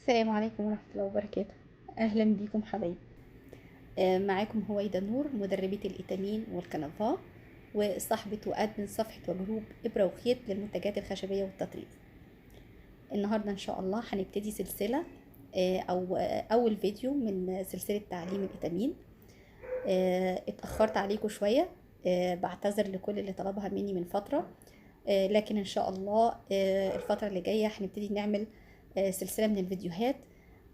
السلام عليكم ورحمة الله وبركاته. أهلا بيكم حبايبي. معاكم هويدا نور، مدربة الإيتامين والكنفا، وصاحبة و admin صفحة و group إبرة وخيط للمنتجات الخشبية والتطريز. النهاردة إن شاء الله هنبتدي سلسلة أو أول فيديو من سلسلة تعليم الإيتامين. اتأخرت عليكم شوية، بعتذر لكل اللي طلبها مني من فترة، لكن إن شاء الله الفترة اللي جاية هنبتدي نعمل سلسلة من الفيديوهات.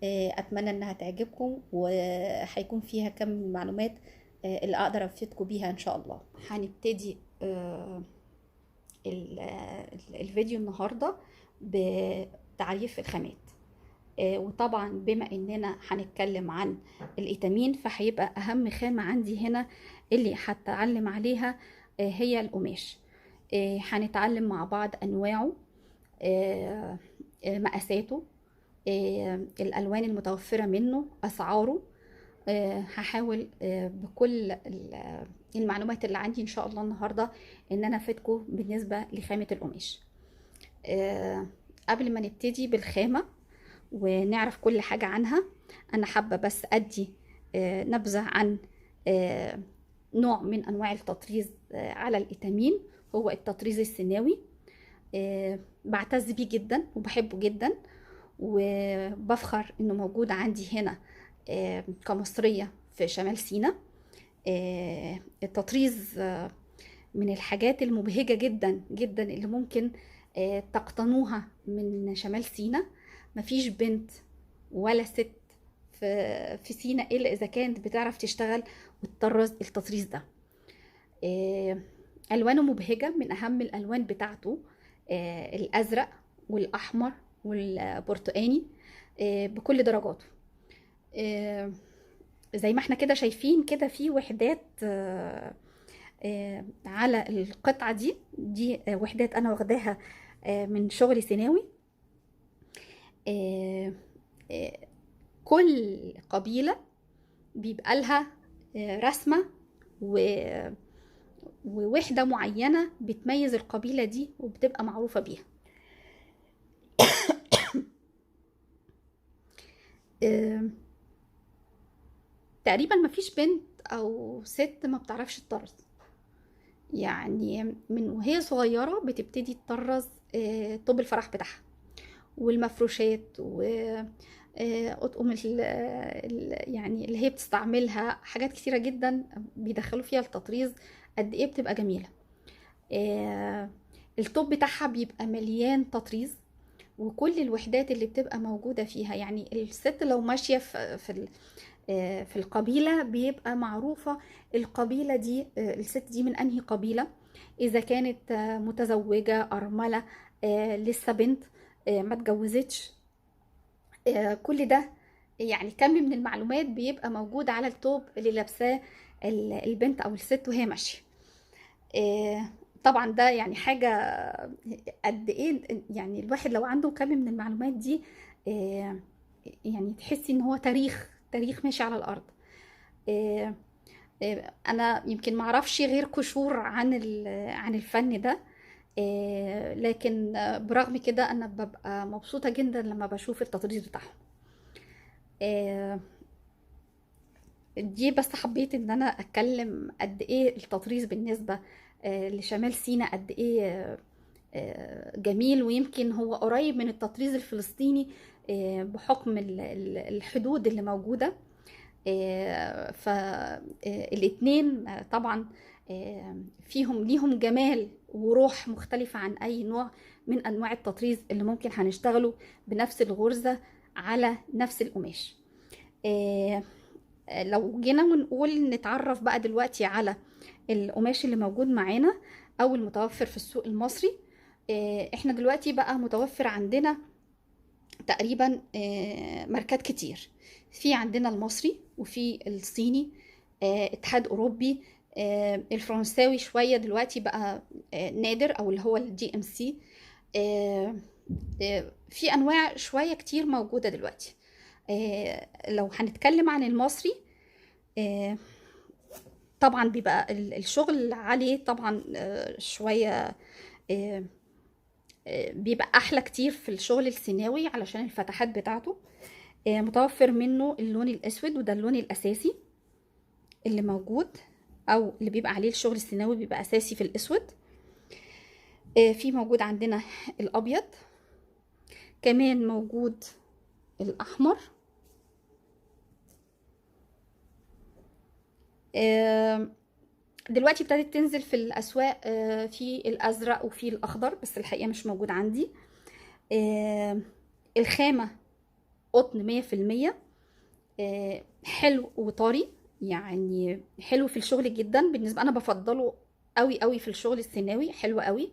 أتمنى إنها تعجبكم وهيكون فيها كم معلومات اللي أقدر أفيدكم بيها إن شاء الله. هنبتدي الفيديو النهاردة بتعريف الخامات، وطبعا بما إننا هنتكلم عن الإيتامين فهيبقى أهم خامة عندي هنا اللي هتعلم عليها هي القماش. هنتعلم مع بعض أنواعه، مقاساته، الألوان المتوفرة منه، أسعاره. هحاول بكل المعلومات اللي عندي إن شاء الله النهاردة إن أنا أفيدكم بالنسبة لخامة القماش. قبل ما نبتدي بالخامة ونعرف كل حاجة عنها، أنا حابة بس أدي نبذة عن نوع من أنواع التطريز على الإيتامين، هو التطريز السيناوي. بعتز بيه جدا وبحبه جدا وبفخر انه موجود عندي هنا كمصرية في شمال سيناء. التطريز من الحاجات المبهجة جدا جدا اللي ممكن تقتنوها من شمال سيناء. مفيش بنت ولا ست في سيناء إلا إذا كانت بتعرف تشتغل وتطرز التطريز ده. ألوانه مبهجة، من أهم الألوان بتاعته الأزرق والأحمر والبرتقاني بكل درجاته. زي ما احنا كده شايفين كده في وحدات على القطعة دي وحدات أنا واخداها من شغل سيناوي. كل قبيلة بيبقى لها رسمة ووحدة معينة بتميز القبيلة دي وبتبقى معروفة بيها. تقريبا مفيش بنت او ست ما بتعرفش تطرز، يعني من وهي صغيرة بتبتدي تطرز طوب الفرح بتاعها والمفروشات و اطقم يعني اللي هي بتستعملها، حاجات كتيرة جدا بيدخلوا فيها التطريز. قد ايه بتبقى جميلة. الطوب بتاعها بيبقى مليان تطريز، وكل الوحدات اللي بتبقى موجودة فيها، يعني الست لو ماشية في القبيلة بيبقى معروفة القبيلة دي، الست دي من أنهي قبيلة، إذا كانت متزوجة، أرملة، لسه بنت، ما اتجوزتش. كل ده يعني كم من المعلومات بيبقى موجود على التوب اللي لابساه البنت أو الست وهي ماشية. طبعا ده يعني حاجة قد ايه، يعني الواحد لو عنده كم من المعلومات دي، يعني تحسي ان هو تاريخ ماشي على الارض. انا يمكن معرفش غير قشور عن الفن ده، لكن برغم كده انا ببقى مبسوطة جدا لما بشوف التطريز بتاعهم. دي بس حبيت ان انا اتكلم قد ايه التطريز بالنسبة لشمال سيناء قد ايه جميل، ويمكن هو قريب من التطريز الفلسطيني بحكم الحدود اللي موجودة. فالاتنين طبعا فيهم ليهم جمال وروح مختلفة عن أي نوع من أنواع التطريز اللي ممكن هنشتغله بنفس الغرزة على نفس القماش. لو جينا ونقول نتعرف بقى دلوقتي على القماش اللي موجود معانا أو المتوفر في السوق المصري، احنا دلوقتي بقى متوفر عندنا تقريبا ماركات كتير. في عندنا المصري وفي الصيني، اتحاد أوروبي، الفرنساوي شوية دلوقتي بقى نادر، أو اللي هو الدي ام سي. في أنواع شوية كتير موجودة دلوقتي. لو هنتكلم عن المصري، طبعا بيبقى الشغل عليه طبعا شوية بيبقى احلى كتير في الشغل السيناوي علشان الفتحات بتاعته. متوفر منه اللون الاسود، وده اللون الاساسي اللي موجود او اللي بيبقى عليه الشغل السيناوي، بيبقى اساسي في الاسود. في موجود عندنا الابيض، كمان موجود الاحمر. دلوقتي ابتدت تنزل في الاسواق في الازرق وفي الاخضر، بس الحقيقة مش موجود عندي. الخامة قطن 100%، حلو وطري، يعني حلو في الشغل جدا. بالنسبة انا بفضله قوي قوي في الشغل السيناوي، حلو قوي.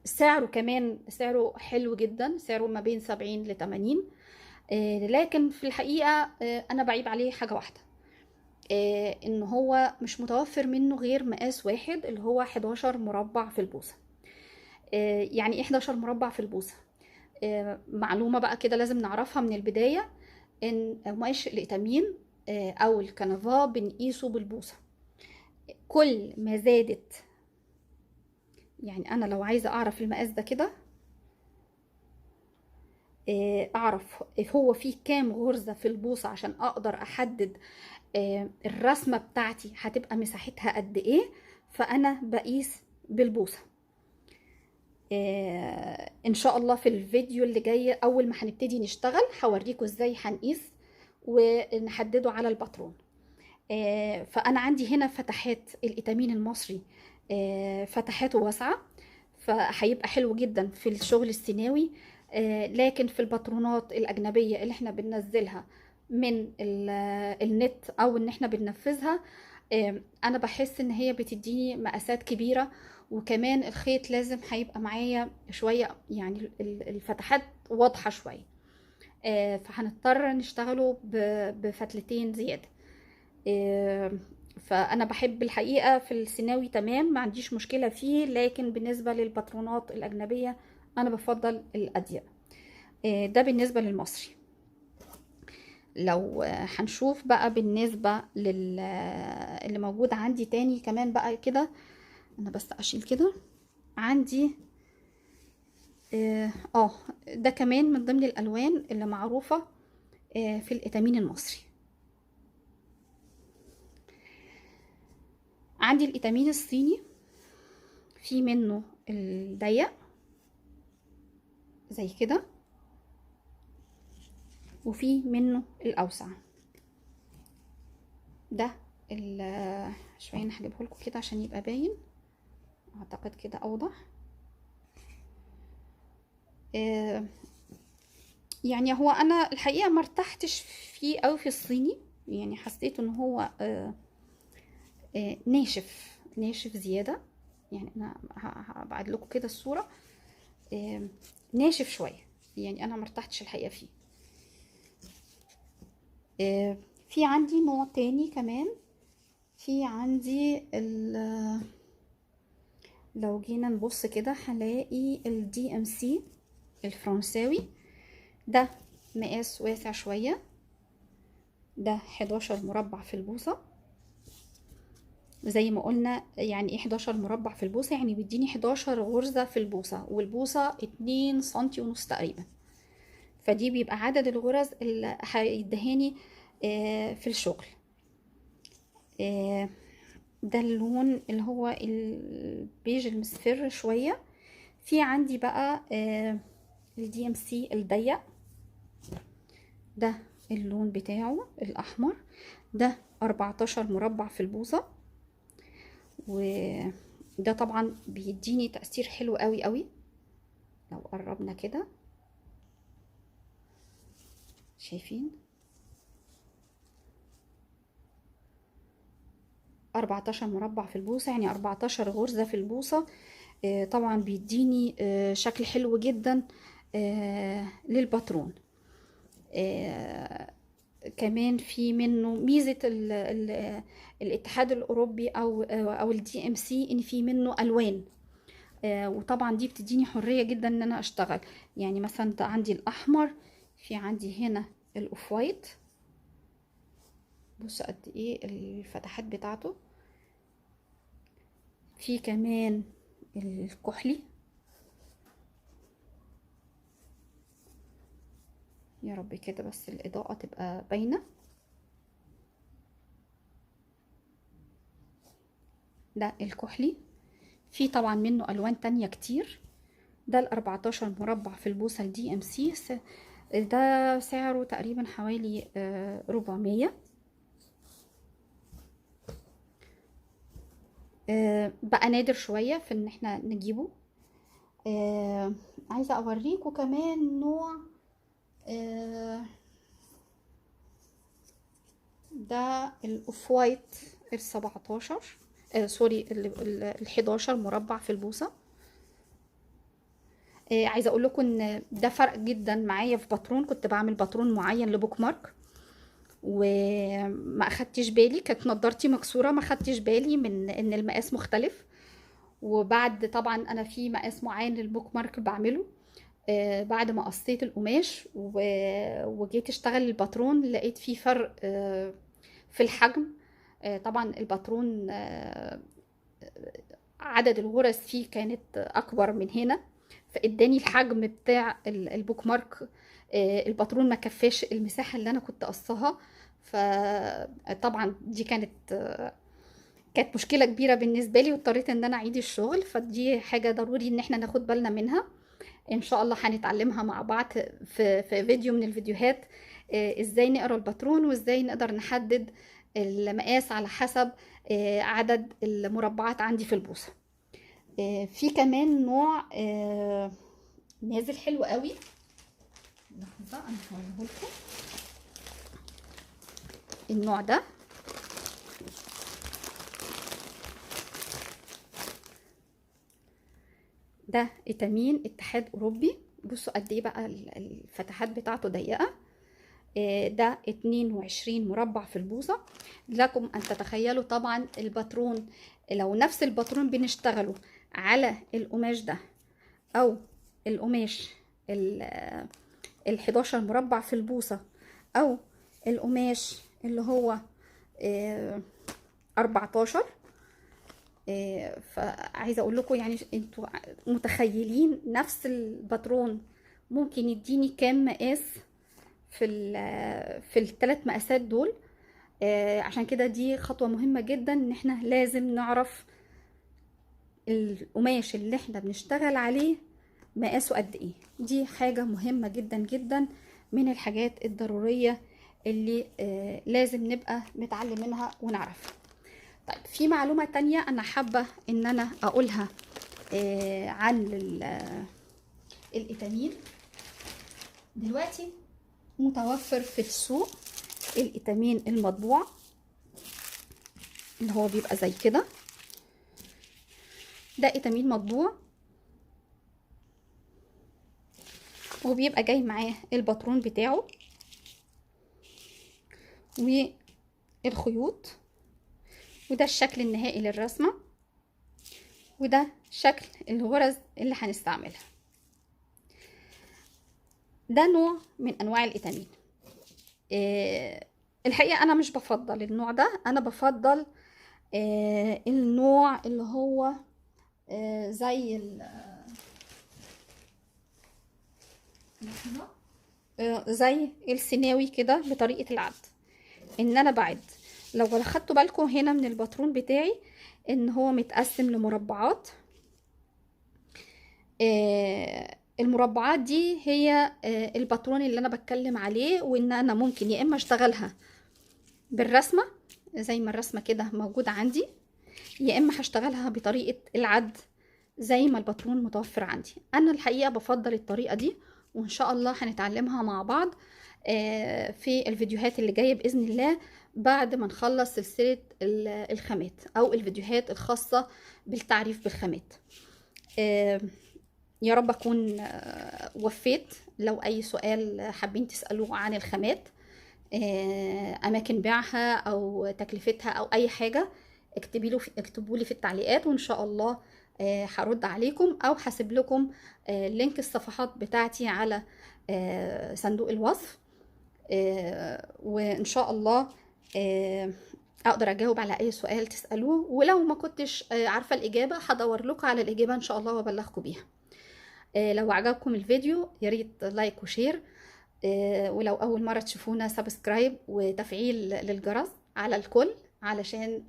سعره كمان سعره حلو جدا، سعره ما بين 70 ل 80. لكن في الحقيقة انا بعيب عليه حاجة واحدة، ان هو مش متوفر منه غير مقاس واحد اللي هو 11 مربع في البوصه. يعني ايه 11 مربع في البوصه؟ معلومة بقى كده لازم نعرفها من البداية، ان قماش الاتامين او الكنفا بنقيسه بالبوصه. كل ما زادت، يعني انا لو عايزه اعرف المقاس ده كده، اعرف هو فيه كام غرزه في البوصه عشان اقدر احدد الرسمة بتاعتي هتبقى مساحتها قد ايه، فانا بقيس بالبوصه. ان شاء الله في الفيديو اللي جاي اول ما هنبتدي نشتغل هوريكم ازاي هنقيس ونحدده على الباترون. فانا عندي هنا فتحات الاتامين المصري، فتحاته واسعة، فهيبقى حلو جدا في الشغل السيناوي. لكن في الباترونات الاجنبية اللي احنا بننزلها من النت او ان احنا بننفذها، انا بحس ان هي بتديني مقاسات كبيرة، وكمان الخيط لازم هيبقى معايا شوية، يعني الفتحات واضحة شوية، فهنضطر نشتغله بفتلتين زيادة. فانا بحب الحقيقة في السيناوي تمام، ما عنديش مشكلة فيه، لكن بالنسبة للباترونات الاجنبية انا بفضل الاضيق. ده بالنسبة للمصري. لو هنشوف بقى بالنسبة لل اللي موجود عندي تاني كمان بقى كده، انا بس اشيل كده عندي ده كمان من ضمن الالوان اللي معروفة في الاتامين المصري. عندي الاتامين الصيني، في منه الضيق زي كده، وفي منه الاوسع. ده شوية انا هجيبه لكم كده عشان يبقى باين، اعتقد كده اوضح. يعني هو انا الحقيقة ما ارتحتش فيه قوي في الصيني، يعني حسيت ان هو ناشف ناشف زيادة. يعني انا هبعت لكم كده الصورة، ناشف شوية، يعني انا ما ارتحتش الحقيقة فيه. في عندي نوع تاني كمان، في عندي لو جينا نبص كده هنلاقي ال DMC الفرنساوي، ده مقاس واسع شوية، ده 11 مربع في البوصة. زي ما قلنا يعني ايه 11 مربع في البوصة؟ يعني بيديني 11 غرزة في البوصة، والبوصة 2 سنتي ونص تقريبا، فدي بيبقى عدد الغرز اللي هيدهاني في الشغل. ده اللون اللي هو البيج المصفر شوية. في عندي بقى ال DMC الضيق، ده اللون بتاعه الاحمر، ده 14 مربع في البوصة، وده طبعا بيديني تأثير حلو قوي قوي. لو قربنا كده شايفين 14 مربع في البوصة، يعني 14 غرزة في البوصة. طبعا بيديني شكل حلو جدا للباترون. كمان في منه ميزة ال ال الاتحاد الأوروبي أو ال DMC، إن في منه ألوان، وطبعا دي بتديني حرية جدا إن أنا أشتغل. يعني مثلا عندي الأحمر، في عندي هنا ال off white، بصوا قد إيه الفتحات بتاعته. في كمان الكحلي. يا رب كده بس الإضاءة تبقى باينة. ده الكحلي، في طبعا منه ألوان تانية كتير. ده 14 مربع في البوصة الDMC، ده سعره تقريبا حوالي 400. بقى نادر شوية في ان احنا نجيبه. عايزة اوريكم كمان نوع، ده ال off white السبعتاشر، sorry، الحداشر مربع في البوصة. عايزة اقول لكم ان ده فرق جدا معايا في باترون، كنت بعمل باترون معين ل bookmark وما اخدتش بالي، كانت نضارتي مكسورة، ما اخدتش بالي من ان المقاس مختلف. وبعد طبعا انا في مقاس معين لل bookmark بعمله، بعد ما قصيت القماش وجيت اشتغل الباترون لقيت فيه فرق في الحجم. طبعا الباترون عدد الغرز فيه كانت اكبر من هنا، فاداني الحجم بتاع ال bookmark. الباترون ما كفاش المساحة اللي انا كنت قصاها، فطبعا دي كانت مشكلة كبيرة بالنسبة لي، واضطريت ان انا اعيد الشغل. فدي حاجة ضروري ان احنا ناخد بالنا منها، ان شاء الله هنتعلمها مع بعض في فيديو من الفيديوهات، ازاي نقرا الباترون وازاي نقدر نحدد المقاس على حسب عدد المربعات عندي في البوصة. في كمان نوع نازل حلو قوي، لحظة انا هوريهولكم النوع ده. ده اتامين اتحاد اوروبي، بصوا قد ايه بقى الفتحات بتاعته ضيقه. ده 22 مربع في البوصه. لكم ان تتخيلوا طبعا الباترون، لو نفس الباترون بنشتغله على القماش ده او القماش ال 11 مربع في البوصه او القماش اللي هو 14. فعايزه اقول لكم انتوا متخيلين نفس الباترون ممكن يديني كام مقاس في الثلاث مقاسات دول. عشان كده دي خطوة مهمة جدا، ان احنا لازم نعرف القماش اللي احنا بنشتغل عليه مقاسه قد ايه. دي حاجة مهمة جدا جدا من الحاجات الضرورية اللي لازم نبقى متعلمينها ونعرفها. طيب في معلومة تانية انا حابة ان انا اقولها عن الاتامين. دلوقتي متوفر في السوق الاتامين المطبوع اللي هو بيبقى زي كده، ده اتامين مطبوع وبيبقى جاي معاه الباترون بتاعه والخيوط، وده الشكل النهائي للرسمة، وده شكل الغرز اللي هنستعملها. ده نوع من انواع الاتامين. الحقيقة انا مش بفضل النوع ده، انا بفضل النوع اللي هو زي زي السيناوي كده بطريقة العد، ان انا بعد. لو خدتوا بالكم هنا من الباترون بتاعي ان هو متقسم لمربعات، المربعات دي هي الباترون اللي انا بتكلم عليه، وان انا ممكن يا اما اشتغلها بالرسمه زي ما الرسمة كده موجودة عندي، يا اما هشتغلها بطريقة العد زي ما الباترون متوفر عندي. انا الحقيقة بفضل الطريقة دي، وان شاء الله هنتعلمها مع بعض في الفيديوهات اللي جاية باذن الله، بعد ما نخلص سلسلة الخامات او الفيديوهات الخاصة بالتعريف بالخامات. يا رب اكون وفيت. لو اي سؤال حابين تسالوه عن الخامات، اماكن بيعها او تكلفتها او اي حاجة، اكتبوا لي في التعليقات، وان شاء الله هرد عليكم، او هسيب لكم link الصفحات بتاعتي على صندوق الوصف. وان شاء الله اقدر اجاوب على اي سؤال تسألوه، ولو ما كنتش عارفة الاجابة هدور لكم على الاجابة ان شاء الله وابلغكم بيها. لو عجبكم الفيديو يا ريت like و share، ولو اول مرة تشوفونا subscribe وتفعيل للجرس على الكل علشان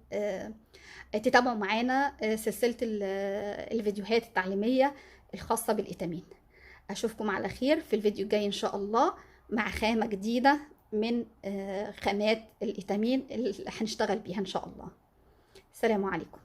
تتابعوا معانا سلسلة الفيديوهات التعليمية الخاصة بالإيتامين. أشوفكم على خير في الفيديو الجاي إن شاء الله مع خامة جديدة من خامات الإيتامين اللي هنشتغل بيها إن شاء الله. السلام عليكم.